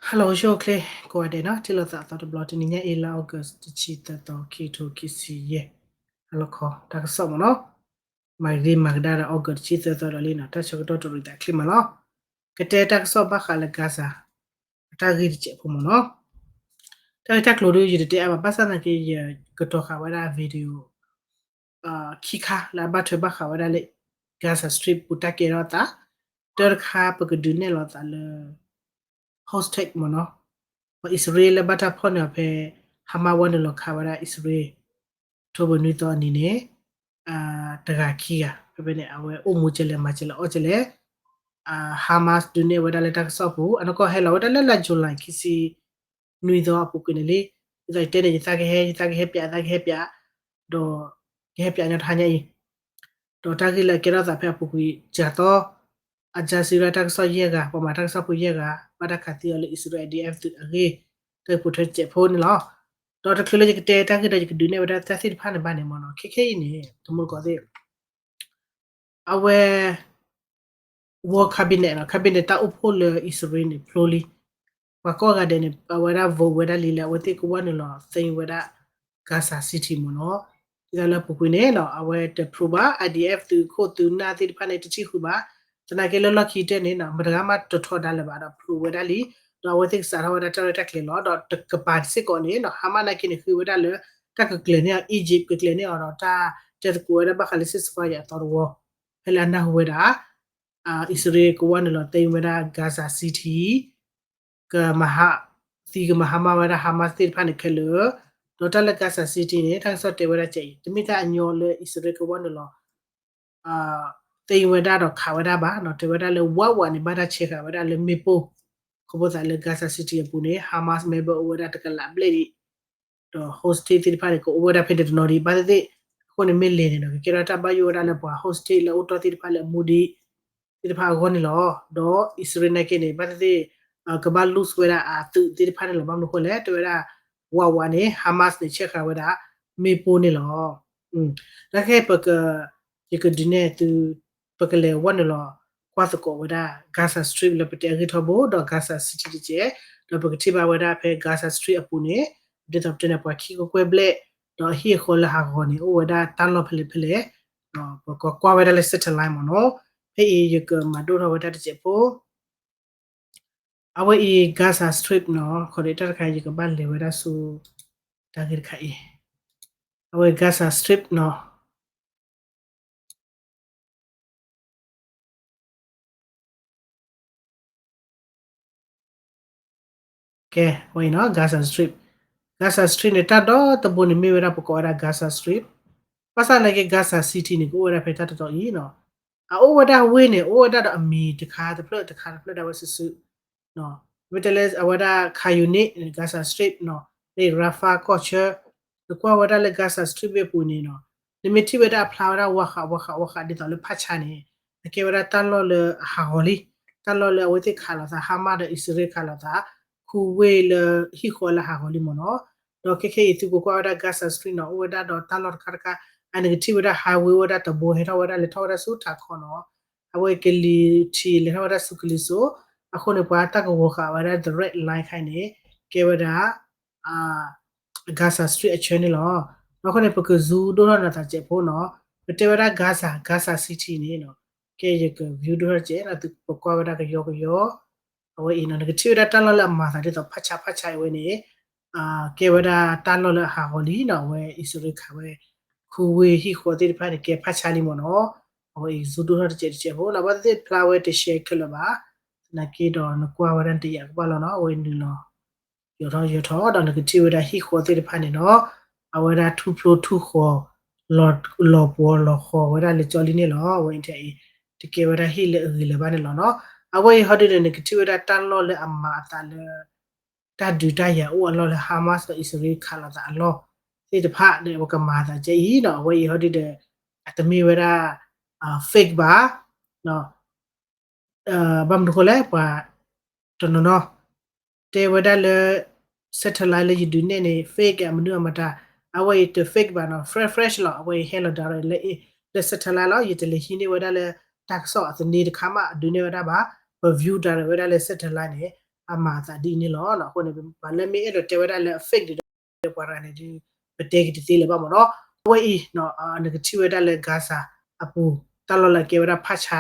Hello ယိၣ်ချ့ကိးဂၤဒဲးနီၤ, ထံၣ်လိာ်သးအသီတဘျီ, တနံၤညါအံၤ လါ August တဆံသၢသီ ခံကထိခံဆံယဲၢ်, ဟါလီၤခီ တၢ်ကစီၣ်မ့ၢ်နီၤ, မၤဂ့ၤမၤကဒါဒီး August တဆံသၢသီဒီးလံနီၤ, တၢ်ဆၢကတီၢ်တရံးသးချ့မးလီၤ. ကတဲတၢ်ကစီၣ်ဘၣ်ဃးလၢ Gaza အတၢ်ဂ့ၢ်တစဲးဖိမ့ၢ်နီၤ. တၢ်ဂ့ၢ်တၢ်ကျိၤဒုး ယတတဲအါဘၣ်, ဘၣ်ဆၣ်သနာ်က့ ယကတီၤဃာ်ဝဲဒၣ် video ခံခါလၢအဘၣ်ထွဲဘၣ်ဃးဝဲဒၣ်လၢ Gaza Strip ပူၤတၢ်ကဲထီၣ်သး, တၢ်တခါပကဒုးနဲၣ်လီၤသးလၢ hostage မ့ၢ်နီၤ, ပှၤအံၣ်စရ့လးလၢဘၣ်တၢ်ဖီၣ်န့ၢ်အီၤဖဲ Hamas ဝဲနုာ်လီၤခးဝဲဒၣ်အံၣ်စရ့လး ထိၣ်ဘၢၣ်နွံသီအနံၤန့ၣ် တဂၤခံဂၤ, ဖဲဖဲန့ၣ် အဝဲအိၣ်မူကဲလဲၣ် မၤကဲလဲၣ် အီၣ်ကဲလဲၣ်, Hamas ဒုးနဲၣ်ဝဲဒၣ်လၢတၢ်ကစီၣ်ပူၤ, အနီၢ်ကီၢ်ဟဲလီၤဝဲဒၣ်လၢလါ July ခံဆံနွံသီအပူၤကွံာ်န့ၣ်လံ. ဒ်သိးယတဲန့ၣ် ယသးကဟဲ ယသးကဟဲပၠး သးကဟဲပၠး, ဒီးကဟဲပၠးညီတဟါညါအံၤ, ဒီးတၢ်ဂ့ၢ်လၢအကဲထီၣ်သးဖဲအပူၤကွံာ် ကၠၤသီ Al Jazeera တၢ်ကစီၣ်ယဲၢ်ဂၤ, ပှၤမၤတၢ်ကစီၣ်ဖိယဲၢ်ဂၤ ဘၣ်တၢ်ခးသံအီၤလၢအံၣ်စရ့လး IDF သုးအဂ့ၢ်, တၢ်ဂ့ၢ်ပိာ်ထွဲတစဲးဖိန့ၣ်လီၤ. ဒီးတချုးလၢယကတဲတၢ်ဂ့ၢ်ဒီး ယကဒုးနဲၣ်ဝဲဒၣ်တၢ်သ့ၣ်တဖၣ်န့ၣ်ဘၣ်န့ၣ်မ့ၢ်နီၤ, ခဲခဲအံၤန့ၣ် တမူတကိးသ့ၣ် အဝဲ War Cabinet နီၤ, Cabinet တၢ်အိၣ်ဖှိၣ်လၢအံၣ်စရ့လးန့ၣ် ဖျိလံ, ပှၤကိးဂၤဒဲးန့ၣ် အဝဲဒၣ် vote ဝဲဒၣ်လံလၢ အဝဲသ့ၣ်ကဝဲနုာ်လီၤ သိမ်းဝဲဒၣ် Gaza City မ့ၢ်နီၤ. ဒ်သိးလၢအပူၤကွံာ်န့ၣ်နီၤ အဝဲတဖျိဘၣ်, IDF သုးခိၣ်သုးနၢ်သ့ၣ်တဖၣ်န့ၣ် တထံၣ်ဃုာ်ဘၣ်, သနာ်က့လၢလီၢ်ခံကတၢၢ်န့ၣ်နီၤ မတဂၤမးတထီဒါလၢၤဘၣ်ဒီးဖျိဝဲဒၣ်လံ, ဒီးအဝဲသ့ၣ်ကစးထီၣ်ဝဲဒၣ်တၢ်ရဲၣ်တၢ်ကျဲၤလီၤ. ဒီးတကပၤစ့ၢ်ကီးန့ၣ်နီၤ Hamas နာ်က့န့ၣ် ဃ့ဝဲဒၣ်လၢ တၢ်ကကျဲၤန့ၢ်အီၤ Egypt ကကျဲၤန့ၢ်အီၤဒီးတၢ်တဲသကိးဝဲဒၣ်ဘၣ်ဃးလၢ ceasefire အသီတဝီ, ဖဲလၢအနၢ်ဟူဝဲဒၣ် အံၣ်စရ့လးကဝဲနုာ်လီၤသိမ်းဝဲဒၣ် Gaza City, ကမၤဟး, သံကမၤဟါမၢ်ဝဲဒၣ် Hamas သ့ၣ်တဖၣ်န့ၣ်ခဲလၢာ်, ဒီးတၢ်လၢ Gaza City န့ၣ် တၢ်ကစီၣ်တဲဝဲဒၣ်ကဲအံၤ တမ့ၢ်တၢ်အညီလၢအံၣ်စရ့လးကဝဲနုာ်လီၤ သိမ်းဝဲဒၣ်ဒီးခးဝဲဒၣ်ဘၣ်နီၤ, တဲဝဲဒၣ်လၢ ဝးဝး န့ၣ် ဘၣ်တၢ်ဆဲးဃာ်ဝဲဒၣ်လၢမ့ၣ်ပိၢ်, ခီဖျိသးလၢ Gaza City အပူၤန့ၣ် Hamas member အိၣ်ဝဲဒၣ်တကလးဘျဲၣ်ဒံး, ဒီး hostage သ့ၣ်တဖၣ်န့ၣ် ကအိၣ်ဝဲဒၣ်ဖဲန့ၣ်တနီၤဒံး ဘၣ်သ့ၣ်သ့ၣ်, အဃိန့ၣ်မ့ၢ်လဲၤန့ၣ်ဒီး ကကဲထီၣ်တၢ်ဘၣ်ယိၣ်ဝဲဒၣ်လၢပှၤ hostage လၢအိၣ်တီၢ်သ့ၣ်တဖၣ်လၢအမူဒံး သ့ၣ်တဖၣ်အဂီၢ်န့ၣ်လီၤ. ဒီးအံၣ်စရ့လးနာ်က့န့ၣ် ဘၣ်သ့ၣ်သ့ၣ် ကဘၣ် lose ဝဲဒၣ်အသုးသ့ၣ်တဖၣ်န့ၣ်လီၤ. ဘၣ်မနုၤအဃိလဲၣ် တဲဝဲဒၣ် ဝးဝး န့ၣ် Hamas န့ၣ် ဆဲးဃာ်ဝဲဒၣ် မ့ၣ်ပိၢ်န့ၣ်လီၤ. တၢ်ခဲ ယကဒုးနဲၣ်သု ပကလဲၤဝဲနုာ်လီၤ ကွၢ်သကိးဝဲဒၣ် Gaza Strip လၢပတဲအဂ့ၢ်ထီဘိ ဒီး Gaza City တကဲး, ဒီးပကထံၣ်ဘၣ်ဝဲဒၣ်ဖဲ Gaza Strip အပူၤန့ၣ် ဒ်သိးပတဲန့ၣ် ပှၤခံကကွဲၢ်ဘျဲၣ်, ဒီးအဟံၣ်အဃီလၢဟးဂီၤန့ၣ် အိၣ်ဝဲဒၣ်တၢ်လီၢ်ဖဲလဲၣ်ဖဲလဲၣ်, ပကကွၢ်ဝဲဒၣ်လၢ satellite မ့ၢ်နီၤ. ဖဲအံၤယကမၤဒိၣ်ထီၣ်ဝဲဒၣ်တစဲးဖိ အဝဲအံၤ Gaza Strip နီၤ, ခီဒီးတၢ်တခါ ယကဘၣ်လဲၤဝဲဒၣ်ဆူ တၢ်ဂ့ၢ်တခါအံၤ, အဝဲ Gaza Strip နီၤ. ကဲ ဝဲအံၤနီၤ Gaza Strip, Gaza Strip န့ၣ် တၢ်ဒီတဘိန့ၣ်မ့ၢ်ဝဲဒၣ်ပကိးဝဲဒၣ် Gaza Strip, ဘၣ်ဆၣ်သနာ်က့ Gaza City န့ၣ် ကအိၣ်ဝဲဒၣ်ဖဲတၢ်တတီၤအံၤနီၤ, အအိၣ်ဝဲဒၣ်ဝ့ၢ်န့ၣ် အိၣ်ဝဲဒၣ်ဒီးအမံၤတခါတဖျၢၣ်တခါတဖျၢၣ်ဒၣ်ဝဲစုာ်စုာ်, မ့ၢ်တဲလၢအဝဲဒၣ် Khan Younis န့ၣ် Gaza Strip နီၤ, မ့ၢ် Rafah ကီၢ်ဆၢ, နကွၢ်ဝဲဒၣ်လၢ Gaza Strip ဝ့ၢ်အပူၤန့ၣ်နီၤ, နမ့ၢ်ထံၣ်ဝဲဒၣ်အဖျါဝဲဒၣ်ဝးဃးဝးဃးဝးဃးဒ်သိးလၢဖးဆါန့ၣ်, အကဲဝဲဒၣ်တၢ်လီၢ်လၢအဟးဂီၤလံ, တၢ်လီၢ်လၢအဝဲသ့ၣ်ခးလိာ်သး Hamas ဒီးအံၣ်စရ့လးခးလိာ်သး ခူဝ့ၢ်လၢဟံၣ်ဃီလၢဟးဂီၤလံမ့ၢ်နီၤ. ဒီးခဲခဲအံၤသုကကွၢ်ဝဲဒၣ် Gaza Strip နီၤ, အိၣ်ဝဲဒၣ်ဒီးတၢ်လီၢ်တခါတခါ, အနကထံၣ်ဝဲဒၣ် highway အိၣ်ဝဲဒၣ်တဘိ ဟဲထီၣ်ဝဲဒၣ်လဲၤထီၣ်ဝဲဒၣ်ဆူထးခီနီၤ, အဝဲကလံၤထံးလဲၤထီၣ်ဝဲဒၣ်ဆူကလံၤစိး, အဃိန့ၣ် ပှၤတၢ်ကဝီၤဃာ်ဝဲဒၣ် the red line ခါအံၤန့ၣ် ကဲဝဲဒၣ် Gaza Strip အဆၢန့ၣ်လီၤ. ဒီးအဃိန့ၣ် ပက zoom ဒိၣ်ထီၣ်နသးစဲးဖိနီၤ, ပတဲဝဲဒၣ် Gaza, Gaza City န့ၣ်နီၤ, ကဲယက view ဒိၣ်ထီၣ်စဲးနီၤ, သုပကွၢ်ဝဲဒၣ်ကယီကယီ, အဝဲအံၤနီၤ နကထံၣ်ဝဲဒၣ်တၢ်လီၢ်လၢအမၤသးဒ်သိးဖးဆါဖးဆါအဝဲန့ၣ်, ကဲဝဲဒၣ်တၢ်လီၢ်လၢအဟးဂီၤလံနီၤ, အဝဲအံၣ်စရ့လးခးဝဲ ခူဝ့ၢ်ဟံၣ်ဃီသ့ၣ်တဖၣ်န့ၣ် ကဲဖးဆါလံမ့ၢ်နီၤ, အဝဲအံၤ zoom ဒိၣ်ထီၣ်တစဲးတစဲးဖိနီၤ, ဘၣ်သ့ၣ်သ့ၣ်ဖျါဝဲတရှဲခဲလၢာ်ဘၣ်, သနာ်က့ဒီးနကွၢ်ဝဲဒၣ်တယာ်ကဘၣ်လီၤနီၤ, အဝဲနုာ်လီၤ ယိၤထီၣ်ယိၤထီၣ်ဒီးနကထံၣ်ဝဲဒၣ်ဟံၣ်ဃီသ့ၣ်တဖၣ်န့ၣ်နီၤ, အဝဲဒၣ်ထူၣ်ဖျိထူၣ်ဃီၤ, လီၤပှီၤလီၤဃီၤဝဲဒၣ်လၢကၠီလံန့ၣ်လီၤ, အဝဲအံၤ တကဲဝဲဒၣ်ဟံၣ်လၢအဂ့ၤလၢၤဘၣ်န့ၣ်လီၤနီၤ, အဝဲအံၤဟီဒုဒီး နကထံၣ်ဝဲဒၣ်တၢ်လီၢ်လၢအမၤအသးလၢ တၢ်ဒုးတၢ်ယၤအိၣ်အလီၢ်လၢ Hamas ဒီးအံၣ်စရ့လးခးလိာ်သးအလီၢ်သ့ၣ်တဖၣ်ဒီး အဝဲကမၤအသးကဲအံၤနီၤ, အဝဲအံၤဟီဒုဒီး အတမ့ၢ်ဝဲဒၣ် fake ဘၣ် ဘၣ်မနုၤအဃိလဲၣ် ပှၤတနီၤနီၤ တဲဝဲဒၣ်လၢ satellite လၢယဒုးနဲၣ်န့ၣ် fake အမနုၤအမတၤ, အဝဲအံၤ တ fake ဘၣ်နီၤ, fresh fresh လီၤ, အဝဲအံၤဟဲလီၤ direct လၢ လၢ satellite လီၤ, ယတလဲၤဟံးန့ၢ်ဝဲဒၣ်လၢ တၢ်ကစီၣ်အသန့တခါမး အဒုးနဲၣ်ဝဲဒၣ်ဘၣ်, ပ view direct ဝဲဒၣ်လၢ satellite န့ၣ် အမၤအသးဒ်အံၤန့ၣ်လီၤ. အဃိန့ၣ် ပှၤလၢမ့ၢ်အဲၣ်ဒိးတဲဝဲဒၣ်လၢ fake ဒီး ပှၤတဂၤန့ၣ်ဒီး ပတဲက့ၤတသ့လၢၤဘၣ်မ့ၢ်နီၤ. အဝဲအံၤ နကထံၣ်ဝဲဒၣ်လၢ Gaza အပူၤ တၢ်လီၢ်လၢအကဲဝဲဒၣ်ဖၣ်ဆါ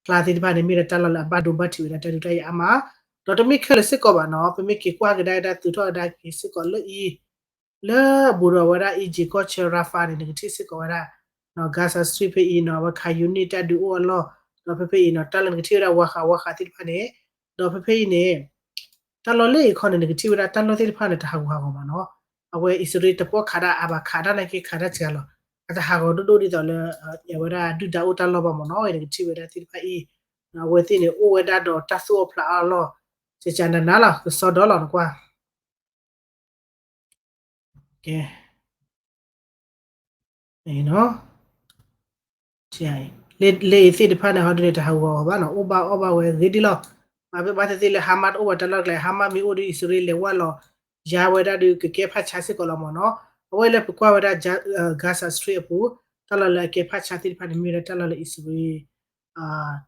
ဖျါသ့ၣ်တဖၣ်န့ၣ် မ့ၢ်ဒၣ်တၢ်လီၢ်လၢအဘၣ်ဒိဘၣ်ထံးဝဲဒၣ်တၢ်ဒုးတၢ်ယၤအါမး, ဒီးတမ့ၢ်ခဲလၢာ်စ့ၢ်ကီးဘၣ်နီၤ, ပမ့ၢ်က့ၤကွၢ်ကဒါဝဲဒၣ်သုးထီၣ်ကဒါက့ၤစ့ၢ်ကီးလၢအံၤ လၢအဘူးဒီးဝဲဒၣ် Egypt ကီၢ်ဆၢ Rafah န့ၣ် နကထံၣ်စ့ၢ်ကီးဝဲဒၣ် Gaza Strip ဖဲအံၤနီၤ, အဝဲ Khan Younis တၢ်ဒုးအိၣ်အလီၢ်, ဒီးဖဲဖဲအံၤနီၤ တၢ်လၢနကထံၣ်ဝဲဒၣ် ဝါဃးဝါဃးသ့ၣ်တဖၣ်န့ၣ်, ဒီးဖဲဖဲအံၤန့ၣ် တၢ်လီၢ်လၢအံၤခီန့ၣ် နကထံၣ်ဝဲဒၣ်တၢ်လီၢ်သ့ၣ်တဖၣ်န့ၣ် တဟးဂူာ်ဟးဂီၤမးနီၤ, အဝဲအံၣ်စရ့လးတပီၢ်ခးဒၣ်အါဘၣ် ခးဒၣ်နာ်က့ခးဒၣ်စှၤလီၤ, အတဟးဂီၤဒိၣ်ဒိၣ်ဒ်သိးလၢ အဝဲဒၣ်ဒုၣ်ဒါအိၣ်တၢ်လီၢ်ဘၣ်မးနီၤ, နကထံၣ်ဝဲဒၣ်သ့ၣ်တဖၣ်အံၤ အဝဲသ့ၣ်န့ၣ် အိၣ်ဝဲဒၣ်ဒီးတၢ်သူၣ်အီၣ်ဖျးအီၣ်အလီၢ် ကကနနၤလီၤ ကစီဒီလီၤ နကွၢ် ကဲ လၢအံၤသ့ၣ်တဖၣ်န့ၣ် ဟီဒုန့ၣ် တဟးဂူာ်ဟးဂီၤဘၣ်နီၤ, အိၣ်ဘၣ်အီၣ်ဘၣ်ဝဲဂ့ၤဒ်လီၤ. ဘၣ်သ့ၣ်သ့ၣ်လၢ Hamas တအိၣ်ဘၣ်တၢ်လီၢ်တကျဲ, Hamas မ့ၢ်အိၣ်ဒီး အံၣ်စရ့လးလဲၤဝဲလီၤ ယါဝဲဒၣ်ဒီးကကဲဖၣ်ဆါစ့ၢ်ကီးလီၤမးနီၤ. အဝဲလၢပကွၢ်ဝဲဒၣ် Gaza Strip အပူၤ တၢ်လီၢ်လၢအကဲဖၣ်ဆါသ့ၣ်တဖၣ်န့ၣ် မ့ၢ်ဝဲဒၣ်တၢ်လီၢ်လၢအံၣ်စရ့လး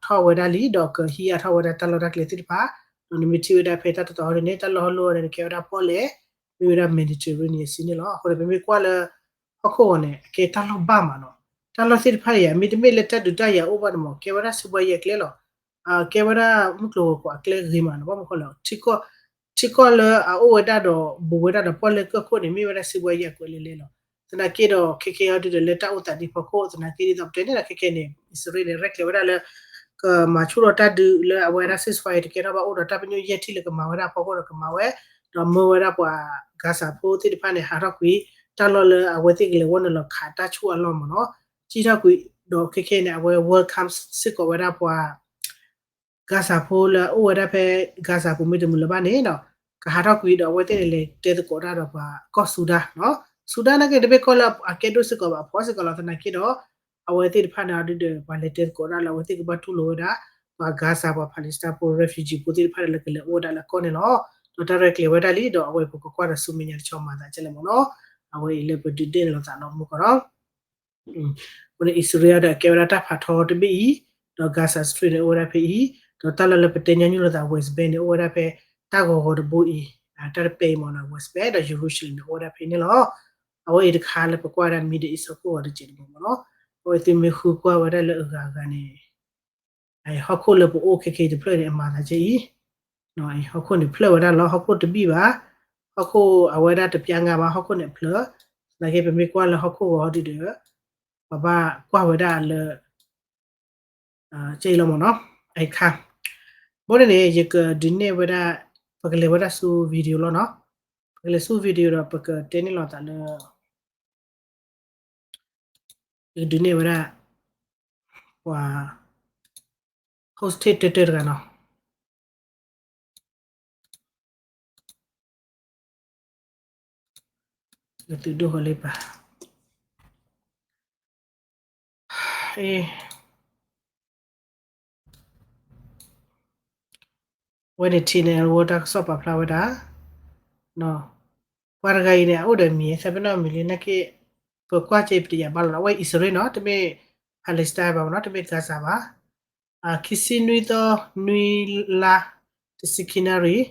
ထီၣ်ဝဲဒၣ်လံ ဒီးကဟံးအါထီၣ်ဝဲဒၣ်တၢ်လီၢ်တၢ်ကျဲသ့ၣ်တဖၣ်, ဒီးနမ့ၢ်ထံၣ်ဝဲဒၣ်ဖဲတၢ်တတီၤဟီဒုန့ၣ် တၢ်လီၢ်ဟီၣ်လီၢ်ဝဲန့ၣ် ကဲဝဲဒၣ်ပီၣ်လဲၣ် မ့ၢ်ဝဲဒၣ် Mediterranean Sea န့ၣ်လီၤ. အဃိန့ၣ် ပမ့ၢ်ကွၢ်လၢ ဟီၣ်ခိၣ်ဂီၤန့ၣ် အကဲတၢ်လီၢ်ဘၣ်မးနီၤ, တၢ်လီၢ်သ့ၣ်တဖၣ်အံၤ မ့တမ့ၢ်လၢတၢ်ဒုးတၢ်ယၤအိၣ်ဘၣ်န့ၣ်မး ကဲဝဲဒၣ်စံးဘှါယဲၢ်ကျဲလီၤ, ကဲဝဲဒၣ်မုၢ်ကျိၤဝဲၤကွာ်အကျဲဂ့ၤမးနီၤ, ဘၣ်မနုၤဃိလဲၣ် ထံကီၢ်လၢအအိၣ်ဝဲဒၣ်ဒီးဘူးဝဲဒၣ်ဒီးပီၣ်လဲၣ်ကၢၢ်ခိၣ်န့ၣ် မ့ၢ်ဝဲဒၣ်စံးဘှါယဲၢ်ကွဲးလဲၤလဲၤလီၤ. သနာ်က့ဒီး ခဲကဲအံၤဒုဒီးလၢတၢ်အိၣ်သးဒ်ဖီခိၣ် သနာ်က့ဒ်သိးပတဲန့ၣ်လီၤ ခဲကဲန့ၣ် အံၣ်စရ့လးန့ၣ် ရဲၣ်ကျဲၤဝဲဒၣ်လၢ ကမၤဆူၣ်ထီၣ်တၢ်ဒုးလၢအဝဲဒၣ် ceasefire တကဲထီၣ်ဘၣ် အိၣ်ဒီးတၢ်ပညိၣ်ယဲၢ်ထံၣ်လၢကမၤဝဲဒၣ်အဖီခိၣ်ဒီးကမၤဝဲ, ဒီးမၢဝဲဒၣ်ပှၤ Gaza ဖိသ့ၣ်တဖၣ်န့ၣ် ဟးထီၣ်ကွံာ် တၢ်လီၢ်လၢအဝဲသ့ၣ်ကလဲၤဝဲနုာ်လီၤခးတၢ်ဆူၣ်အလီၢ်မးနီၤ, စံၣ်ထီၣ်ကွံာ် ဒီးခဲကဲန့ၣ် အဝဲ welcome စ့ၢ်ကီးဝဲဒၣ်ပှၤ Gaza ဖိလၢအအိၣ်ဝဲဒၣ်ဖဲ Gaza ပူၤမ့ၢ်တမုာ်လၢၤဘၣ်န့ၣ်ဒီး ကဟးထီၣ်ကွံာ်ဒီးအဝဲသ့ၣ်န့ၣ်လဲၤတဲသကိးတၢ်ဒီးပှၤကီၢ် Sudan နီၤ, Sudan နာ်က့တမ့ၢ်ကီၢ်လၢအကဲဒိၣ်စ့ၢ်ကီးဘၣ် အဖှီၣ်စ့ၢ်ကီးလီၤ သနာ်က့ဒီး အဝဲသ့ၣ်တဖၣ်န့ၣ်ဒုဒီး ပှၤလဲၤတဲသကိးတၢ်လၢအဝဲသ့ၣ်ကဘၣ်တူၢ်လိာ်ဝဲဒၣ် ပှၤ Gaza ပှၤ Palestine ဖိ refugee ဖိသ့ၣ်တဖၣ်လၢကလဲၤအိၣ်ဝဲဒၣ်လၢကီၢ်န့ၣ်လီၤ, ဒီးတၢ်ရဲၣ်ကျဲၤဝဲဒၣ်လံ ဒီးအဝဲပကကွၢ်ဒီးဆူမဲာ်ညါတဆီမၤသးကဲလဲၣ်မးနီၤ, အဝဲအံၤလၢပဒုးနဲၣ်လိာ်သးနီၤမုၢ်ကီးနီၤ အဃိန့ၣ် အံၣ်စရ့လးဒီးကဲဝဲဒၣ်တၢ်ဖးထီတဘ့ၣ်အံၤ, ဒီး Gaza Strip န့ၣ် အိၣ်ဝဲဒၣ်ဖဲအံၤ, ဒီးတၢ်လီၢ်လၢပတဲညီနုၢ်လိာ်သး West Bank န့ၣ် အိၣ်ဝဲဒၣ်ဖဲတၢ်ဂီၤဂီၤတဘိအံၤ, တၢ်တပဲအံၤမ့ၢ်နီၤ West Bank ဒီး Jerusalem န့ၣ် အိၣ်ဝဲဒၣ်ဖဲန့ၣ်လီၤ. အဝဲအံၤတခါလၢပကွၢ်ဝဲဒၣ် Middle East ဟီၣ်ခိၣ်ဂီၤတစဲးတဘိမ့ၢ်နီၤ, အဝဲသုမ့ၢ်ဃုကွၢ်ဝဲဒၣ်လၢအဂၤအဂၤန့ၣ် ဟီၣ်ခိၣ်လၢပအိၣ်ခဲခဲအံၤတဖျၢၣ်န့ၣ် အမၤသးကဲအံၤ, ဟီၣ်ခိၣ်န့ၣ်ဖျၢၣ်ဝဲဒၣ်လီၤ, ဟီၣ်ခိၣ်တဘံၣ်ဘၣ်, ဟီၣ်ခိၣ်အဝဲဒၣ်တပျါငါဘၣ်, ဟီၣ်ခိၣ်န့ၣ်အဖျၢၣ်, သနာ်က့ပမ့ၢ်ကွၢ်လၢဟီၣ်ခိၣ်ဂီၤဒုဒီး ပဘၣ်ကွၢ်ဝဲဒၣ်လၢ ကဲအံၤလီၤမ့ၢ်နီၤ, အခါ, ဘၣ်န့ၣ်န့ၣ် ယကဒုးနဲၣ်ဝဲဒၣ်, ပကလဲၤဝဲဒၣ်ဆူ video လီၤနီၤ, ပကလဲၤဆူ video ဒီးပကတဲန့ၢ်လိာ်သးလၢ ယကဒုးနဲၣ်ဝဲဒၣ် ပှၤ hostage တၢတၢတဂၤနီၤ, ယသုးဒိၣ်ဃီလံပၢ် အဝဲန့ၣ် ထံန့ၣ် အဝဲတၢ်ကစီၣ်ပာ်ဖျါဝဲဒၣ်, ပှၤတဂၤအံၤန့ၣ် အအိၣ်ဒီးမံၤ သးပ့ၤနီၣ်မံၤလံ နာ်က့ ပကွၢ်က့ၤပတယာ်ဘၣ်လီၤ, အဝဲအံၣ်စရ့လးနီၤ, တမ့ၢ် Palestine ဘၣ်မ့ၢ်နီၤ, တမ့ၢ် Gaza ဘၣ်, ခံဆံနွံသီ နွံလါ တဆံခံနၣ်ရံၣ်,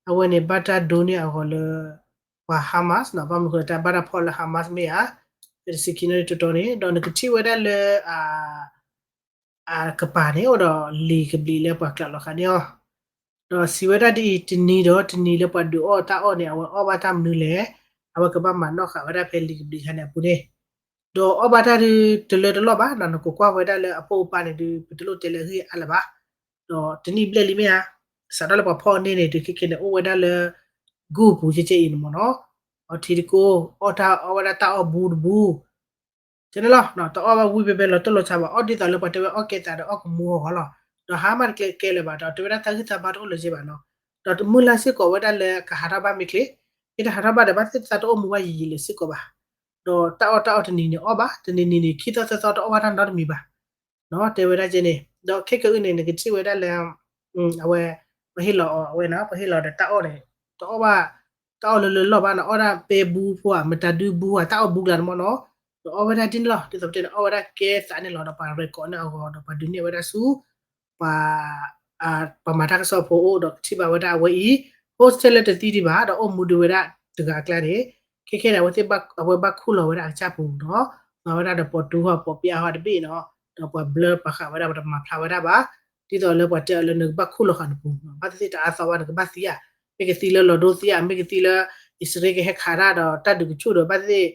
အဝဲန့ၣ်ဘၣ်တၢ်ဒိန့ၢ်အဂီၢ်လၢ ပှၤ Hamas နီၤ, ဘၣ်မနုၤဃိလၢတၢ်ဘၣ်တၢ်ဖီၣ်လၢ Hamas မ့ၢ်ဧါ, တဆံခံနၣ်ရံၣ်တီတီန့ၣ် ဒီးနကထံၣ်ဝဲဒၣ်လၢ အကပၤန့ၣ် အိၣ်ဒီးလံာ်ကဘျံးလၢပှၤကျးလီၤဃာ်န့ၢ်အီၤ, ဒီးစံးဝဲဒၣ်ဒ်အံၤ, တနံၤဒီးတနံၤလၢပှၤဒုးအီၣ်တၢ်အီၣ်န့ၣ် အဝဲအီၣ်ဘၣ်တၢ်မနုၤလဲၣ်, အဝဲကဘၣ်မၤနီၣ်ဃာ်ဝဲဒၣ်ဖဲလံာ်ကဘျံးခါန့ၣ်အပူၤန့ၣ်, ဒီးအီၣ်ဘၣ်တၢ်ဒုးတလၢတလီၢ်ဘၣ်နီၤ, နကကွၢ်ဝဲဒၣ်လၢအပိာ်အပၤန့ၣ်ဒုး ပတလိၣ်တဲလၢအဂ့ၢ်အါလၢၤဘၣ်, ဒီးတနံၣ်ဘျဲၣ်လံမ့ၢ်ဧါ, စးထီၣ်လၢပှၤဖီၣ်န့ၢ်န့ၣ် ဒုးခဲကဲန့ၣ် အိၣ်ဝဲဒၣ်လၢ ဂုၢ်ပူၤကဲကဲအံၤန့ၣ်မ့ၢ်နီၤ, အီထံတကိး အီၣ်တၢ်အီၣ်ဝဲဒၣ်တၢ်အီၣ်ဘူးတဘူး ကဲန့ၣ်လီၤ, တအီၣ်ဘၣ်ဝံၢ်ဘဲဘဲလီၤတိၢ်လီၤဆါဘၣ်, အီၣ်ဒ်သိးလၢပှၤတဲဝဲအီၣ်ကဲသးဒီးအီၣ်ကမူအဂီၢ်လီၤ, ဒီးဟါမၢ်တကျဲကဲလၢၤဘၣ်, ဒီးတဲဝဲဒၣ်တၢ်ဂံၢ်တၢ်ဘါတအိၣ်လၢၤကဲဘၣ်နီၤ, ဒီးတမုၢ်လၢ်စ့ၢ်ကီးဝဲဒၣ်လၢကဟးထီၣ်ဘၣ်မ့ၢ်ချ့, မ့ၢ်တဟးထီၣ်ဘၣ်ဒီး ဘၣ်သ့ၣ်သးတအိၣ်မူဘၣ်ယံာ်ယံာ်လၢၤစ့ၢ်ကီးဘၣ်, ဒီးတၢ်အီၣ်တၢ်အီတနံၤန့ၣ်အီၣ်ဘၣ်, တနံၤနံၤန့ၣ် ခံသီသၢသီတအီၣ်ဘၣ်တၢ်နီတမံၤဘၣ်, တဲဝဲဒၣ်ကဲန့ၣ်, ဒီးခဲကအုၣ်န့ၣ် နကထံၣ်ဝဲဒၣ်လၢ အဝဲ ပဟ့ၣ်လီၤအီၤ အဝဲနီၤ, ပဟ့ၣ်လီၤဒီးတၢ်အီၣ်န့ၣ် တအီၣ်ဘၣ် တၢ်အီၣ်လၢလၢလီၢ်ဘၣ်နီၤ, အီၣ်ဒၣ်ပဲဘူးဖိဧါ, မတၤဒုဘူးဧါ, တၢ်အီၣ်ဘူးကျါန့ၣ်မ့ၢ်နီၤ, ဒီးအီၣ်ဝဲဒၣ်ဒ်န့ၣ်လီၤ, ဒ်သိးပတဲန့ၣ် အီၣ်ဝဲဒၣ်ကဲသးန့ၣ်လီၤ, ဒီးပှၤရဲၣ်ကီးန့ၢ်အဂီၢ် ဒီးပှၤဒုးနဲၣ်ဝဲဒၣ်ဆူ ပှၤ ပှၤမၤတၢ်ကစီၣ်ဖိအိၣ်ဒီးကထံၣ်ဘၣ်ဝဲဒၣ်အဝဲအံၤ hostage လၢတသံဒံးဘၣ် ဒီးအိၣ်မူဒံးဝဲဒၣ်တဂၤအကျါန့ၣ် ခဲခဲန့ၣ် အဝဲသ့ၣ် အဝဲဘၣ်ခူၣ်လီၤဝဲဒၣ်အကစၢ်ပူၤဒီး မၤဝဲဒၣ်ဒီးပိာ်တူဟီၣ်ပိာ်ပျါဟီၣ်တဘ့ၣ်နီၤ ဒီးပှၤဘျၢပှၤဃးဝဲဒၣ်ပှၤတမၤဖျါဝဲဒၣ်ဘၣ် ဒ်သိးလၢပှၤတဲအီၤလၢနကဘၣ်ခူၣ်လီၤဃာ်နပူၤ ဘၣ်သ့ၣ်သ့ၣ်တအါသီဘၣ်နကဘၣ်သံဧါ မ့ၢ်ကသံလၢလီၤဒိသံဧါ မ့ၢ်ကသံလၢ အံၣ်စရ့လးကဟဲခးတၢ်ဒီးတၢ်ဒုးကဆူၣ်ဒီး ဘၣ်သ့ၣ်သ့ၣ်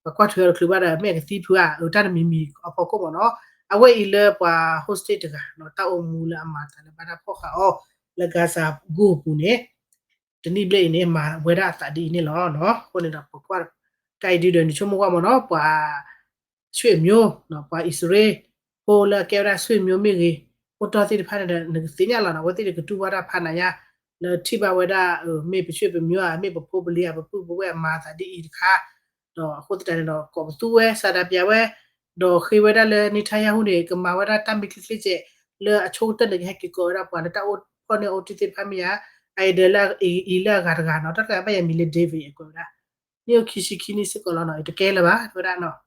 ပှၤကွၢ်ထွဲအီၤတချုးဘၣ်ဒီး မ့ၢ်ကသံဖုဧါ အတၢ်တမံၤမံၤအဖီခိၣ်မ့ၢ်နီၤ အဝဲအံၤလၢပှၤ hostage တဂၤနီၤ တၢ်အိၣ်မူလၢအမၤအသးလၢဘၣ်တၢ်ဖီၣ်ဃာ်အီၤ လၢ Gaza ဂိၢ်အပူၤန့ၣ် တနံၣ်ဘျဲၣ်အံၤန့ၣ် မၤဝဲဒၣ်အသးဒ်အံၤန့ၣ်လီၤ. အဃိန့ၣ်ဒီး ပကွၢ်တၢ်အံၤဒုဒီး နဆိကမိၣ်ကွၢ်မ့ၢ်နီၤ ပှၤ ဆွေမျိုး ပှၤအံၣ်စရ့လးဖိလၢအကဲဝဲဒၣ် ဆွေမျိုး မ့ၢ်ဂ့ၤ အိၣ်တ့ၢ်သ့ၣ်တဖၣ်န့ၣ်ဒီး နကသ့ၣ်ညါလီၤနီၤ အဝဲသ့ၣ်န့ၣ်ကတူၢ်ဘၣ်တၢ်ဖးနးညါ လၢထံၣ်ဘၣ်ဝဲဒၣ် မ့ၢ်ပဆွေမျိုးဧါ မ့ၢ်ပဖိပလံၤဧါ ပပုၢ်ပဝဲၢ်အမၤအသးဒ်အံၤတခါ ဒီးအဃိသတးန့ၣ်ဒီး ကိးပသူဝဲ ဆန္ဒပြဝဲ ဒီးဃ့ဝဲဒၣ်လၢ Netanyahu န့ၣ် ကမၤဝဲဒၣ်တၢ်မ့ၢ်ချ့ချ့ကဲး လၢအဆိကတၢၢ်န့ၣ်ကဟဲက့ၤကိးဝဲဒၣ်ပှၤလၢတၢ်အိၣ်ဖှီၣ်န့ၢ်အိၣ်တ့ၢ်သ့ၣ်တဖၣ်မ့ၢ်ဧါ အအံၤဒီးလၢအံၤလၢအဂၤတဂၤနီၤ တၢ်တဂၤဘၣ်ယၤမံၤလၢ David အကွဲးဝဲဒၣ် နံၣ်အိၣ်ခံဆံခံနံၣ်စ့ၢ်ကီးလီၤနီၤ အံၤတကဲလၢၤဘၣ် တဲဝဲဒၣ်နီၤ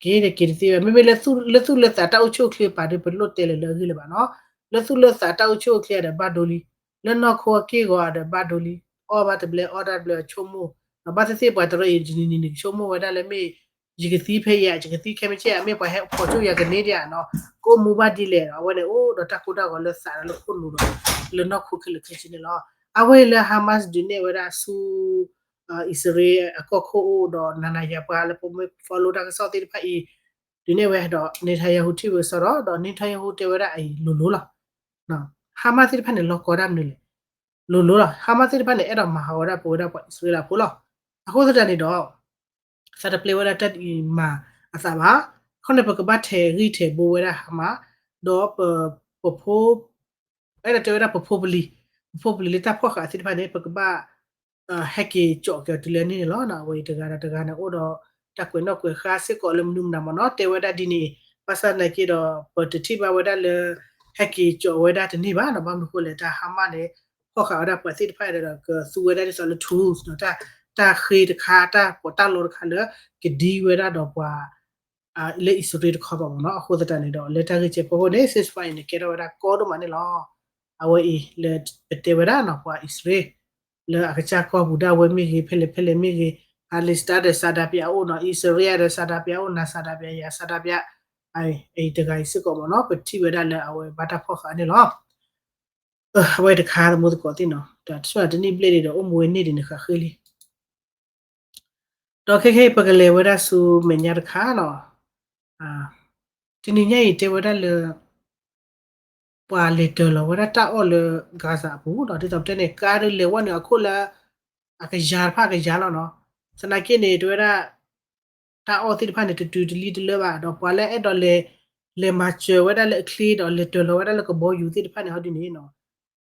က့ၤတက့ၤတသ့ဝဲ မ့မ့ၢ်လၢသူၣ်လၢသးတၢ်အိၣ်ဆူၣ်အိၣ်ချ့ပာ်ဒီး ပလိၣ်တဲလၢၤလၢအဂ့ၢ်လၢၤဘၣ်နီၤ လၢသူၣ်လၢသးတၢ်အိၣ်ဆူၣ်အိၣ်ချ့ဒီးဘၣ်ဒိလံ လၢနီၢ်ခိအက့ၢ်ဂီၤဒီးဘၣ်ဒိလံ အီၣ်ဘၣ်တဘျဲ အီၣ်တၢ်တဘျဲ အဆိကမိၣ် ဒီးဘၣ်သ့ၣ်သ့ၣ်ပှၤတရၢအံၤ တနံၤနံၤန့ၣ် ကဆိကမိၣ်ဝဲဒၣ်လၢမ့ၢ် ယကသံဖဲအံၤ ယကသံခဲမ့ၢ်ကဲ မ့ၢ်ပှၤဟဲဖီၣ်ဆူၣ်ယၤကန့ၢ်ဒံးဧါနီၤ ကအိၣ်မူဘၣ်ဒ်လဲၣ် အဝဲန့ၣ်အိၣ်ဒီးတၢ်ကိၢ်တၢ်ဂီၤလၢသးဒီးလၢခိၣ်နူာ်ဒီး လၢနီၢ်ခိခဲလၢာ်ခဲဆ့န့ၣ်လီၤ အဝဲအံၤလၢ Hamas ဒုးနဲၣ်ဝဲဒၣ်ဆူ အံၣ်စရ့လးအကီၢ်ခိၣ်အိၣ်ဒီးနၤနၤယၤပှၤလၢပမ့ၢ် follow တၢ်ကစီၣ်သ့ၣ်တဖၣ်အံၤ ဒုးနဲၣ်ဝဲဒီး Netanyahu ထံၣ်ဝဲကစီဒီး ဒီး Netanyahu တဲဝဲဒၣ်အံၤလိၤလိၤလီၤ Hamas သ့ၣ်တဖၣ်န့ၣ် လီၤကီတၢ်မနုၤလဲၣ် လိၤလိၤလီၤ Hamas သ့ၣ်တဖၣ်န့ၣ် အဲၣ်ဒိးမၤဟးဂီၤဝဲဒၣ်ပဝဲဒၣ်ပှၤအံၣ်စရ့လးဖိလီၤ အဃိသတးန့ၣ်ဒီး သးတပျဲဝဲဒၣ်တၢ်ဒ်အံၤမၤအသးဘၣ် အဃိန့ၣ် ပကဘၣ်ထဲးဂံၢ်ထဲးဘါဝဲဒၣ် Hamas ဒီးပ ပဖိ အဲၣ်ဒိးတဲဝဲဒၣ်ပဖိပလံၤ ပဖိပလံၤလၢတၢ်ဖီၣ်ဃာ်သ့ၣ်တဖၣ်န့ၣ် ပကဘၣ် ဟဲက့ၤကၠီၣ်က့ၤအီၤတုၤလၢန့ၣ်န့ၣ်လီၤ. အဝဲအံၤတဂၤဒီးတဂၤန့ၣ် အိၣ်ဒီးတၢ်ကွဲးနီၣ်ကွဲးဃါစ့ၢ်ကီးလၢမနုၤမတၤမ့ၢ်နီၤ တဲဝဲဒၣ်ဒ်န့ၣ် ဘၣ်ဆၣ်သနာ်က့ဒီး ပတထံၣ်ဘၣ်ဝဲဒၣ်လၢ ဟဲက့ၤကၠီၣ်ဝဲဒၣ်တန့ၢ်ဘၣ်နီၤ ဘၣ်မနုၤဃိလဲၣ် တၢ် Hamas န့ၣ် ဖီၣ်ဃာ်ဝဲဒၣ်ပှၤသ့ၣ်တဖၣ်ဒီး ကသူဝဲဒၣ်ဒ်သိးလၢ tools နီၤ တၢ်ဃ့တခါ တၢ်ပီးတၢ်လီတခါလၢ ကဒံဝဲဒၣ်ဒီးပှၤ လၢအံၣ်စရ့လးတခီဘၣ်မ့ၢ်နီၤ အဃိသတးန့ၣ်ဒီး လၢတၢ်ဂ့ၢ်ကဲဖီခိၣ်န့ၣ် ceasefire န့ၣ် ကဲထီၣ်ဝဲဒၣ်ကီဒိၣ်မးန့ၣ်လီၤ. အဝဲအံၤလၢပတဲဝဲဒၣ်နီၤ ပှၤအံၣ်စရ့လး လၢအကစၢ်ကီၢ်ပူၤဒၣ်ဝဲမ့ၢ်ဂ့ၤ ဖဲလဲၣ်ဖဲလဲၣ်မ့ၢ်ဂ့ၤ Palestine ဒီး ဆန္ဒပြ အိၣ်နီၤ အံၣ်စရ့လးဒီး ဆန္ဒပြ အိၣ် နၤ ဆန္ဒပြ ယၤ ဆန္ဒပြ အံၤတဂၤအံၤစ့ၢ်ကီးမ့ၢ်နီၤ ပထံၣ်ဝဲဒၣ်လၢအဝဲဘၣ်တၢ်ဖီၣ်ဃာ်န့ၣ်လီၤ. အဝဲတခါသမူသကိးသ့ၣ်နီၤ တၢ်ဆိၣ်တနံၣ်ဘျဲၣ်ဒံးဒီး အိၣ်မူဝဲန့ၢ်ဒံးန့ၣ်ဃးဃ့လံ ဒီးခဲခဲအံၤ ပကလဲၤဝဲဒၣ်ဆူမဲာ်ညါတခါနီၤ တနံၤညါအံၤတဲဝဲဒၣ်လၢ ပှၤလဲၤတၢၤလီၤဝဲဒၣ်တၢ်အီၣ်လၢ Gaza အပူၤ ဒီးဒ်သိးပတဲန့ၣ် ကါဒုးလဲၤဝဲန့ၣ်အခိၣ်လၢ အကယၤတဖၣ်ကယၤလီၤနီၤ သနာ်က့န့ၣ် တဲဝဲဒၣ် တၢ်အီၣ်သ့ၣ်တဖၣ်န့ၣ် တတုၤတလံတလၢဘၣ် ဒီးပှၤလၢအဲၣ်ဒိးလဲၤ လဲၤမၤစၢၤဝဲဒၣ်လၢအချ့ဒီးလဲၤတၢၤလီၤဝဲဒၣ်လၢကဘီယူၤသ့ၣ်တဖၣ်န့ၣ် ဟီဒ်န့ၣ်နီၤ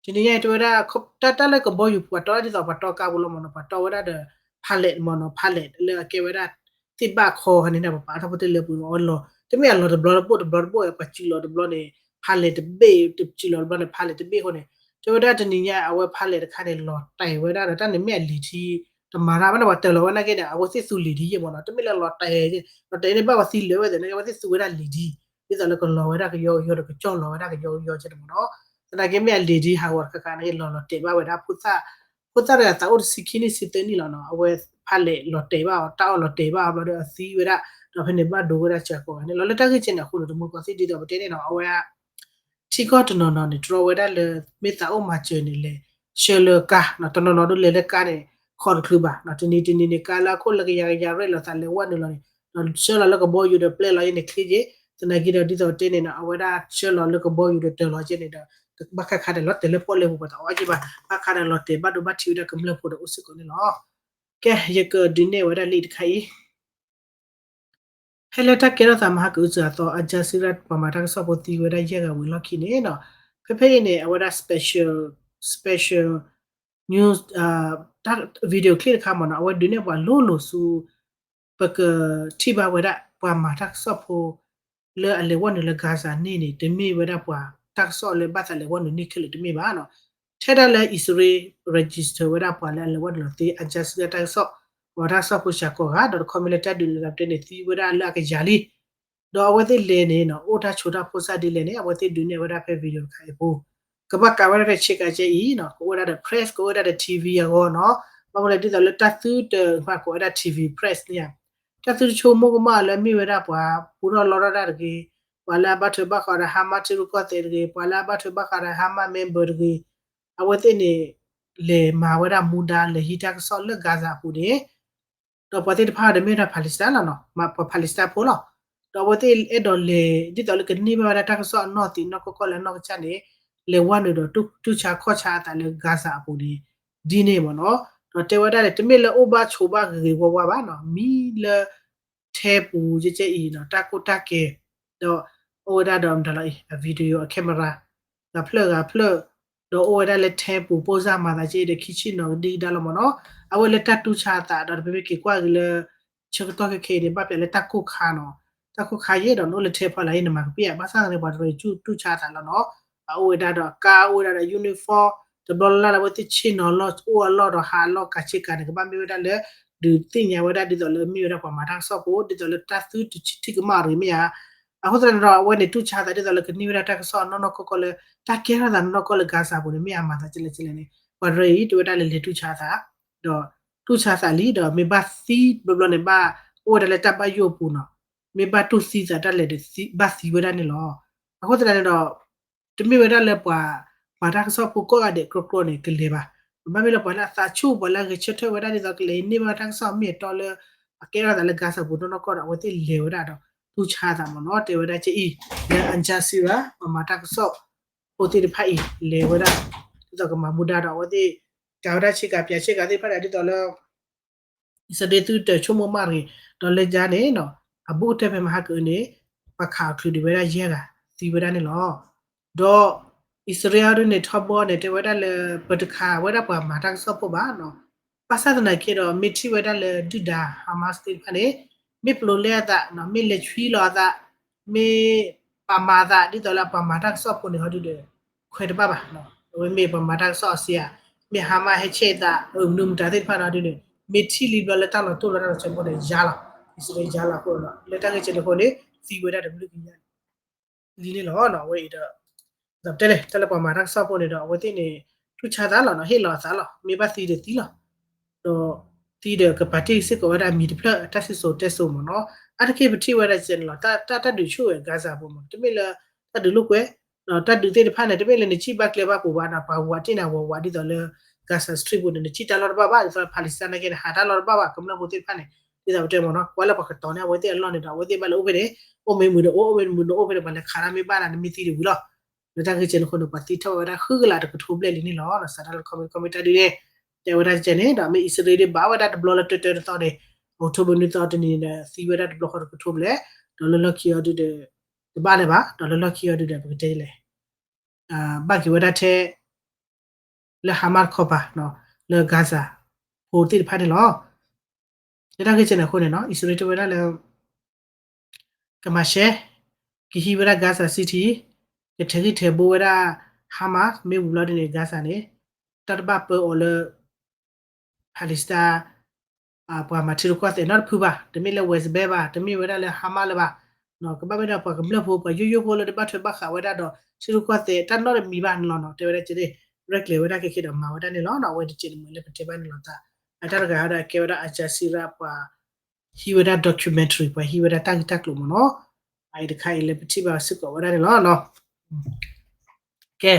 တနံၤညါအံၤတဲဝဲဒၣ် တၢ်တၢ်လၢကဘီယူၤပှၤတီဒ်သိးပှၤတီကါပူၤလီၤမ့ၢ်နီၤ ပှၤတီဝဲဒၣ်ဒီး pallet မ့ၢ်နီၤ pallet လၢအကဲဝဲဒၣ် သ့ၣ်ဘၣ်ခီဟီန့ၣ် ပပာ်ထီၣ်ဖိတလဲပူၤမ့ၢ်အီၤလီၤ တမ့ၢ်အလီၤတဘျီတဘိၣ်တဘျီတဘိၣ် ပှၤစံၣ်လီၤတဘျီန့ၣ် pallet တဘ့ၣ် တစံၣ်လီၤတဘျီန့ၣ် pallet တဘ့ၣ်အဃိန့ၣ် တဲဝဲဒၣ်တနံၤညါအဝဲ pallet တခါန့ၣ် လီၤတဲာ်ဝဲဒၣ်ဒီးတၢ်န့ၣ်မ့ၢ်အလံာ်ထံ တမၤတၢ်ဘၣ်န့ၣ် ပှၤတၢၤလီၤဝဲနာ်က့ဒီး အဝဲသ့ၣ်သူလံာ်ထံယဲၢ်မ့ၢ်နီၤ တမ့ၢ်လၢလီၤတဲာ် လီၤတဲာ်န့ၣ်ဘၣ်ပှၤသံလၢာ်ဝဲသ့ၣ်နာ်က့ အဝဲသ့ၣ်သူဝဲဒၣ်လံာ်ထံ ဒ်သိးလၢကလီၤဝဲဒၣ်ကယီကယီဒီးကကၠီၣ်လီၤဝဲဒၣ်ကယီကယီကဲန့ၣ်မ့ၢ်နီၤ သနာ်က့မ့ၢ်အလံာ်ထံဟးဂီၤတခါခါန့ၣ် လီၤလီၤတဲာ်ဘၣ်ဝဲဒၣ် ဖိသၣ် ဖိသၣ်တဂၤသးအိၣ်တဆံခံနံၣ်ဆံသၢနံၣ်လီၤနီၤ အဝဲ pallet လီၤတဲာ်ဘၣ်အီၤ တၢ်အီၣ်လီၤတဲာ်ဘၣ်အီၤဘျီဒီးအသံဝဲဒၣ် ဒီးဖဲန့ၣ်ဘၣ်ဒိဝဲဒၣ်စှၤကိးဂၤန့ၣ်လီၤ လၢတၢ်ဂ့ၢ်ကဲန့ၣ်အဃိန့ၣ် တမူတကိးသ့ၣ်ဒ်သိးပတဲန့ၣ်နီၤ အဝဲ ထံကီၢ်တနီၤနီၤန့ၣ် တြီဝဲဒၣ်လၢ မ့ၢ်သးအိၣ်မၤစၢၤန့ၣ် လဲၤဆှၢလၢကါ တနီၤနီၤဒိးလဲၤလၢကါန့ၣ် ခီတချုးဘၣ် တနံၤတနံၤန့ၣ် ကါလၢအခိၣ်လၢကယၤကယၤရဲၣ်လီၤသးလဲၤဝဲနုာ်လီၤန့ၣ် ဒီးဆှၢလီၤလၢကဘီယူၤဒီးပျဲလီၤယဲန့ၣ်ချ့က့ သနာ်က့ဒီးဒ်သိးတဲန့ၣ်နီၤ အဝဲဒၣ်ဆှၢလီၤလၢကဘီယူၤဒီးတၢၤလီၤကဲန့ၣ်ဒီး ဘၣ်ခါခါဒီးလီၤတဲာ်လၢပီၣ်လဲၣ်ပူၤပှၤတအီၣ်က့ဘၣ် ဘၣ်ခါဒီးလီၤတဲာ်ဘၣ်ဒိဘၣ်ထံးဝဲဒၣ်ကမျၢၢ်ဖိဒီးအိၣ်စ့ၢ်ကီးန့ၣ်လီၤ ကဲ ယကဒုးနဲၣ်ဝဲဒၣ်လံာ်တခါအံၤ ဖဲလၢတၢ်ကဲထီၣ်သးမဟါကအုစၢအသီ Al Jazeera ပှၤမၤတၢ်ကစီၣ်ဖိသံဝဲဒၣ်ယဲၢ်ဂၤဝံၤလီၢ်ခံန့ၣ်နီၤ ဖဲဖဲအံၤန့ၣ် အဝဲဒၣ် special special news တၢ် video clip တခါမ့ၢ်နီၤ အဝဲဒုးနဲၣ်ပှၤလိၤလိၤဆူ ပကထံၣ်ဘၣ်ဝဲဒၣ် ပှၤမၤတၢ်ကစီၣ်ဖိ လၢအလဲၤဝဲနုာ်လၢ Gaza န့ၣ်န့ၣ် တမ့ၢ်ဝဲဒၣ်ပှၤတၢ်ကစီၣ်လၢဘၣ်သးလဲၤဝဲနုာ်န့ၢ်ခဲလၢာ်တမ့ၢ်ဘၣ်နီၤ ထဲဒၣ်လၢအံၣ်စရ့လး register ဝဲဒၣ်ပှၤလၢအလဲၤဝဲနုာ်လီၤသ့ Al Jazeera တၢ်ကစီၣ် ပှၤတၢ်ကစီၣ်ဖိစှၤကိးဂၤ ဒီးတခီမ့ၢ်လၢတၢ်ဒုးလဲၤသးပတဲန့ၣ် သံဝဲဒၣ်လၢအကယၤလံ ဒီးအဝဲသ့ၣ်လဲၤန့ၣ်နီၤ အိၣ်တၢ်ဆိးတၢ်ဖိစၢ်ဒ်လဲၣ်န့ၣ် အဝဲသ့ၣ်ဒုးနဲၣ်ဝဲဒၣ်ဖဲ video တခါအံၤပူၤ ကဘၣ်ကးဝဲဒၣ်တၢ်ဆ့ကၤကဲအံၤနီၤ ကအိၣ်ဝဲဒၣ်ဒီး press ကအိၣ်ဝဲဒၣ်ဒီး TV အဂီၢ်နီၤ, ဘၣ်မနုၤလဲၣ် ဒ်သိးလၢတၢ်သုတမၤကိးဝဲဒၣ် TV press န့ၣ်ဧါ, တၢ်သုတဆိကမိၣ်ကမၣ်လၢမ့ၢ်ဝဲဒၣ်ပှၤပူထီၣ်လီထီၣ်တၢ်တဂ့ၤ, ပှၤလၢအဘၣ်ထွဲဘၣ်ဃးဒီး Hamas ထံရူၢ်ကီၢ်သဲးတဂ့ၤ, ပှၤလၢအဘၣ်ထွဲဘၣ်ဃးဒီး Hamas member တဂ့ၤ, အဝဲသ့ၣ်န့ၣ် လဲၤမၤဝဲဒၣ်မူဒါ လဲၤဟံးတၢ်ကစီၣ်လၢ Gaza အပူၤန့ၣ် ဒီးပှၤသ့ၣ်တဖၣ်ဒီးမ့ၢ်ဝဲဒၣ် Palestine လီၤနီၤ, ပှၤ Palestine ဖိလီၤ. ဒီးအဝဲသ့ၣ်အဲၣ်ဒိးလဲၤ ဒ်သိးလၢကန့ၢ်ဘၣ်ဝဲဒၣ်တၢ်ကစီၣ်အနီၢ်သံးနီၢ်ကီၢ်ကီၢ်လၢအနီၢ်ကစၢ်န့ၣ် လဲၤဝဲနုာ်ဒီးတူၢ်ဆါခီၣ်ဆါအသးလၢ Gaza အပူၤန့ၣ် ဒ်န့ၣ်မ့ၢ်နီၤ. ဒီးတဲဝဲဒၣ်န့ၣ် တမ့ၢ်လၢအိၣ်ဘၣ်ဆိးဘၣ်ဂ့ၤဂ့ၤဝါဝါဘၣ်နီၤ, မံလၢ ထဲပူၤကဲကဲအံၤနီၤ တၢ်ကိၢ်တၢ်ကဲၤ, ဒီးအိၣ်ဝဲဒၣ်ဒီးမတၤလီၤအံၤ အ video အ camera ဂၤဖျၢၣ်ဂၤဖျၢၣ်, ဒီးအိၣ်ဝဲဒၣ်လၢထဲပူၤ ပိၢ်စၢ်မၤသးကဲဒီး ခံဆံနီၤကဒံကဒါလီၤမ့ၢ်နီၤ. အဝဲလၢတၢ်တူၢ်ဆါအသးဒီး တမ့မ့ၢ်က့ၤကွၢ်က့ၤလၢ ဆၢကတီၢ်ခဲခဲအံၤန့ၣ် ဘၣ်ပျးလၢတၢ်ကိၢ်ခါနီၤ, တၢ်ကိၢ်ခါယဲဒီး နအိၣ်လၢထဲဖီလာ်အံၤ နမၤကပ့ၢ်ဧါ, ဘၣ်ဆၣ်သနာ်က့ ပှၤတရံးတူၢ်ဆါအသးလီၤနီၤ. အအိၣ်ဝဲဒၣ်ဒီးကါ အိၣ်ဝဲဒၣ်ဒီး uniform တဘျီလၢ်လၢ်လၢအဝဲသ့ၣ်ဆ့ၣ်နီၤလီၢ် အိၣ်အလီၢ်ဒီးဟးအလီၢ် ကးဆ့ကၤန့ၣ် ကဘၣ်မ့ၢ်ဝဲဒၣ်လၢ ဒုးသ့ၣ်ညါဝဲဒၣ်ဒ်သိးလၢမ့ၢ်ဝဲဒၣ်ပှၤမၤတၢ်ကစီၣ်ဖိ ဒ်သိးလၢတၢ်သုတထံၣ်ကမၣ်အီၤတဂ့ၤမ့ၢ်ဧါ. အဃိသတးန့ၣ်ဒီး အဝဲန့ၣ်တူၢ်ဆါအသးဒ်သိးလၢကန့ၢ်ဝဲဒၣ်တၢ်ကစီၣ်နီၢ်နီၢ်ကီၢ်ကီၢ်လၢ တၢ်ကဲထီၣ်သးနီၢ်နီၢ်ကီၢ်လၢ Gaza ပူၤန့ၣ် မ့ၢ်အမၤသးကဲလဲၣ်ကဲလဲၣ်န့ၣ် ပှၤတရံးအံၤ တဲဝဲဒၣ်လၢလဲၤတူၢ်ဆါအသး ဒီးတူၢ်ဆါသးလံဒီး မ့ၢ်ဘၣ်သံဘျီဘျီန့ၣ် ဘၣ်အိၣ်ဝဲဒၣ်လၢတၢ်ဘၣ်ယိၣ်အပူၤနီၤ, မ့ၢ်ဘၣ်တူၢ်သံသးတၢ်လဲၤဒီး ဘၣ်သံဝဲဒၣ်န့ၣ်လီၤ. အဃိသတးန့ၣ်ဒီး တမ့ၢ်ဝဲဒၣ်လၢပှၤမၤတၢ်ကစီၣ်ဖိကိးဂၤဒဲးကြီကြီန့ၣ် ကလဲၤဘၣ်, ဘၣ်မ့ၢ်လၢပှၤလၢအသးဆူၣ် ပှၤလၢအဂဲၤဆၢထၢၣ်ဝဲဒၣ်ဒ်သိးကလဲၤန့ၢ်ဘၣ်တၢ်ကစီၣ်မ့ၢ်အတီလၢ အကဲထီၣ်သးလၢ Gaza ပူၤနီၢ်နီၢ်ကီၢ်ဒီး အဝဲသ့ၣ်လဲၤဝဲဒၣ်ဒီး တူၢ်ဆါသးမ့ၢ်နီၤ, တဲဝဲဒၣ်ကဲအံၤ လၢ Al Jazeera ပှၤမၤတၢ်ကစီၣ်ဖိသ့ၣ်တဖၣ်အံၤ လဲၤဝဲဒၣ် ဒ်သိးကမၤမူဒါဒီး အဝဲသ့ၣ် ကးဝဲဒၣ်ဆ့ကၤ ပၠးဆ့ကၤသ့ၣ်တဖၣ်န့ၣ် ဒ်သိးလၢ အံၣ်စရ့လးသုတဆိကမိၣ်မးတဂ့ၤ, ဒီးလၢညါန့ၣ်နီၤ အဘူးကတၢၢ်ဖဲမဟါကအုးန့ၣ် ပှၤခးအီၤချုးဒံးဝဲဒၣ်ယဲၢ်ဂၤ သံဝဲဒၣ်န့ၣ်လီၤ. ဒီးအံၣ်စရ့လးဒ်န့ၣ် ထီဘိန့ၣ် တဲဝဲဒၣ်လၢ ပတခးဝဲဒၣ်ပှၤမၤတၢ်ကစီၣ်ဖိဘၣ်နီၤ, ဘၣ်ဆၣ်သနာ်က့ဒီး မ့ၢ်ထံၣ်ဝဲဒၣ်လၢဒုၣ်ဒါ Hamas သ့ၣ်တဖၣ်န့ၣ် မ့ၢ်ပျိးလဲအသးနီၤ မ့ၢ်လဲၤဆွံလီၤအသး မ့ၢ်ပာ်မၤအသး ဒ်သိးလၢအပှၤမၤတၢ်ကစီၣ်ဖိန့ၣ် ဟီဒုဒီး ခွဲးတဘၣ်ဘၣ်နီၤ, အဝဲမ့ၢ်ပှၤမၤတၢ်ကစီၣ်အစ့ဧါ, မ့ၢ် Hamas ဟဲဆဲးအသး မနုၤမတၤသ့ၣ်တဖၣ်နီၤဒ်န့ၣ် မ့ၢ်ထံၣ်လံဘျီလၢတၢ်လီၤတိၢ်လီၤတၢ်လီၤဆဲးဖိန့ၣ် ယါလီၤ, အံၣ်စရ့လးယါလီၤအဃိနီၤ လၢတၢ်ဂ့ၢ်ကဲန့ၣ်အဃိန့ၣ် သံဝဲဒၣ်တဘျုးကယၤ လံန့ၣ်လီၤ. အဝဲအံၤဒီး ဒီးပတဲလဲၣ်တၢ်လၢပှၤမၤတၢ်ကစီၣ်ဖိန့ၣ်ဒီး အဝဲသ့ၣ်န့ၣ် တူၢ်ဆါသးလီၤနီၤ ဟ့ၣ်လီၤအသးလီၤ မ့ၢ်ဘၣ်သံဒီးသံလီၤ, ဒီးသံဒီးကပာ်တ့ၢ်စ့ၢ်ကီးဝဲဒၣ်မံၤတဖျၢၣ် တၢ်စံၣ်စိၤတဲစိၤမ့ၢ်နီၤ, အါတက့ၢ်ပထံၣ်ဝဲဒၣ်ကဲန့ၣ်လီၤ တၢ်တၢ်ဒုးဆူၣ်ဝဲ Gaza ပူၤမ့ၢ် တမ့ၢ်လၢ တၢ်ဒုးလိာ်ကွဲ ဒီးတၢ်ဒုးသ့ၣ်တဖၣ်န့ၣ် တမ့ၢ်လၢနစံၣ်ဘၣ်ကျဲဘၣ်ပူၤဘၣ်ဒီး ပှၤဝးတ့ၢ်နၤဝးဝးဒ်သိးလၢ Gaza Strip ပူၤန့ၣ် နစံၣ်တၢ်လီၢ်တဘၣ်ဘၣ် ဒ်သိး Palestine နာ်က့န့ၣ် ဟးတၢ်လီၢ်တဘၣ်ဘၣ် ကမျၢၢ်ဖိသ့ၣ်တဖၣ်န့ၣ် ဒ်သိးပတဲမ့ၢ်နီၤ ကွၢ်လၢပှၤကတီၤန့ၢ်အဝဲသ့ၣ်အလီၢ်န့ၣ်ဒီး အဝဲသ့ၣ်ဘၣ်လဲၤအိၣ်ဖဲန့ၣ် အိၣ်မ့ၢ်မုာ်ဒီးအိၣ် အိၣ်မ့ၢ်မုာ်ဒီးအိၣ်ဖဲန့ၣ် ပှၤလဲၤခးတၢ်မ့ၢ်ဘၣ်နၤ နမ့ၢ်သံတဝံၤလီၤ. လၢတၢ်ဂ့ၢ်ကဲန့ၣ်အဃိန့ၣ် ပှၤသံထီၣ်ဝဲဒၣ်ဃုကလးတကထိဘျဲၣ်လံန့ၣ်လီၤ. စးထီၣ်လၢ comment comment တၢ်ဒုးန့ၣ် တဲဝဲဒၣ်ကဲန့ၣ် ဒီးမ့ၢ်အံၣ်စရ့လးဒ်ဘၣ်ဝဲဒၣ်တဘျီလၢတၢတၢတသီန့ၣ် October နွံသီတနံၤန့ၣ်ဒီး သံဝဲဒၣ်တဘျီဃီတကထိဘျဲၣ် ဒီးလၢလီၢ်ခံအီၤဒုဒီး တဘၣ်လၢၤဘၣ် ဒီးလၢလီၢ်ခံအီၤဒုဒီး ပကတဲလဲၣ် ဘၣ်က့ၤဝဲဒၣ်ထဲ လၢ Hamas တခီပၤ လၢ Gaza ဖိသ့ၣ်တဖၣ်န့ၣ်လီၤ. လၢတၢ်ဂ့ၢ်ကဲန့ၣ်အဃိန့ၣ်နီၤ အံၣ်စရ့လးတဲဝဲဒၣ်လၢ ကမၤရှဲ ကဟံးဝဲဒၣ် Gaza City ကထဲးဂံၢ်ထဲးဘါဝဲဒၣ် Hamas မ့ၢ်ဝံၤဘျီဒ်န့ၣ် Gaza န့ၣ် တၢ်တဘၣ်ပၢအီၤလၢ Palestine ပှၤမၤထံရူၢ်ကီၢ်သဲးနီတဖုဘၣ်, တမ့ၢ်လၢ West Bank ဘၣ်, တမ့ၢ်ဝဲဒၣ်လၢ Hamas လၢၤဘၣ်, ကဘၣ်မ့ၢ်ဒၣ်ပှၤကမျၢၢ်ဖိ ပှၤယိယိဖိလၢတဘၣ်ထွဲဘၣ်ဃးဝဲဒၣ်ဒီး ထံရူၢ်ကီၢ်သဲး တၢ်နီတမံၤဘၣ်န့ၣ်လီၤနီၤ. တဲဝဲဒၣ်ကဲန့ၣ် ရဲၣ်ကျဲၤဝဲဒၣ်ခဲခဲဒီးမၤဝဲဒၣ်န့ၣ်လီၤနီၤ. အဝဲတကဲးန့ၣ်မ့ၢ်လၢပတဲဘၣ်န့ၣ်လီၤသး, အတၢ်တဂၤဒီးအကဲဝဲဒၣ် Al Jazeera ပှၤဟံးဝဲဒၣ် documentary ပှၤဟံးဝဲဒၣ်တၢ်ဂ့ၢ်တၢ်ကျိၤမ့ၢ်နီၤ. အအံၤတခါအံၤလၢပထံၣ်ဘၣ်စ့ၢ်ကီးဝဲဒၣ်န့ၣ်လီၤ. ကဲ,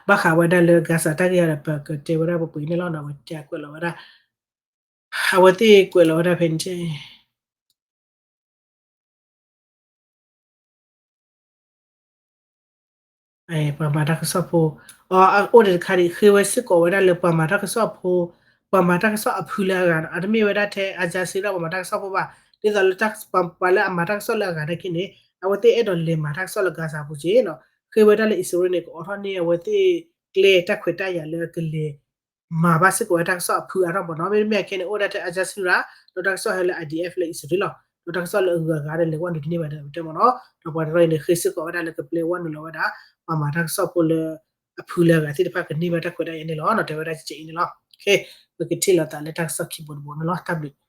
ဘၣ်ဃးဝဲဒၣ်လၢ Gaza တၢ်ဂ့ၢ်ဒီး ပကတဲဝဲဒၣ်ပပှ့ၤန့ၣ်လီၤ. အဝဲတဲအကွဲးလီၤဝဲဒၣ်, အဝဲသ့ၣ်ကွဲးလီၤဝဲဒၣ်ဖဲန့ၣ် ပှၤမၤတၢ်ကစီၣ်ဖိ, အိၣ်ဒံးတခါဒံး ဃ့ဝဲစ့ၢ်ကီးဝဲဒၣ်လၢပှၤမၤတၢ်ကစီၣ်ဖိ, ပှၤမၤတၢ်ကစီၣ်အဖုလၢအဂၤနီၤ, အတမ့ၢ်ဝဲဒၣ်ထဲ Al Jazeera ပှၤမၤတၢ်ကစီၣ်ဖိဘၣ်, ဒ်သိးလၢပှၤလၢအမၤတၢ်ကစီၣ်လၢအဂၤနာ်က့န့ၣ် အဝဲသ့ၣ်အဲၣ်ဒိးလဲၤမၤတၢ်ကစီၣ်လၢ Gaza ပူၤက့နီၤ, ဃ့ဝဲဒၣ်လၢအံၣ်စရ့လးန့ၣ် ကအိးထီၣ်န့ၢ်အဝဲသ့ၣ်ကျဲတၢ်ခွဲးတၢ်ယာ်လၢကလဲၤ မၤဘၣ်စ့ၢ်ကီးဝဲတၢ်ကစီၣ်အဖုအါထီၣ်မ့ၢ်နီၤ, မ့တမ့ၢ်အခဲန့ၣ် အိၣ်ဒၣ်ထဲ Al Jazeera ဒီးတၢ်ကစီၣ်ဟဲလၢ IDF လၢအံၣ်စရ့လးလီၤ, ဒီးတၢ်ကစီၣ်လၢအဂုၤအဂၤဒီးလဲၤဝဲနုာ်တန့ၢ်ဘၣ်ဒီးတဲမ့ၢ်နီၤ, ဒီးပှၤတရၢအံၤန့ၣ် ဃ့စ့ၢ်ကီးဝဲဒၣ်လၢကပျဲဝဲနုာ်လီၤဝဲဒၣ် ပှၤမၤတၢ်ကစီၣ်ဖိလၢ အဖုလၢအဂၤသ့ၣ်တဖၣ်ကန့ၢ်ဘၣ်တၢ်ခွဲးတၢ်ယာ်န့ၣ်လီၤ, တဲဝဲဒၣ်ကဲအံၤန့ၣ်လီၤ, ပကထံၣ်လိာ်သးလၢတၢ်ကစီၣ်ခံဘိတဘိန့ၣ်လီၤ, တၢ်ဘျုး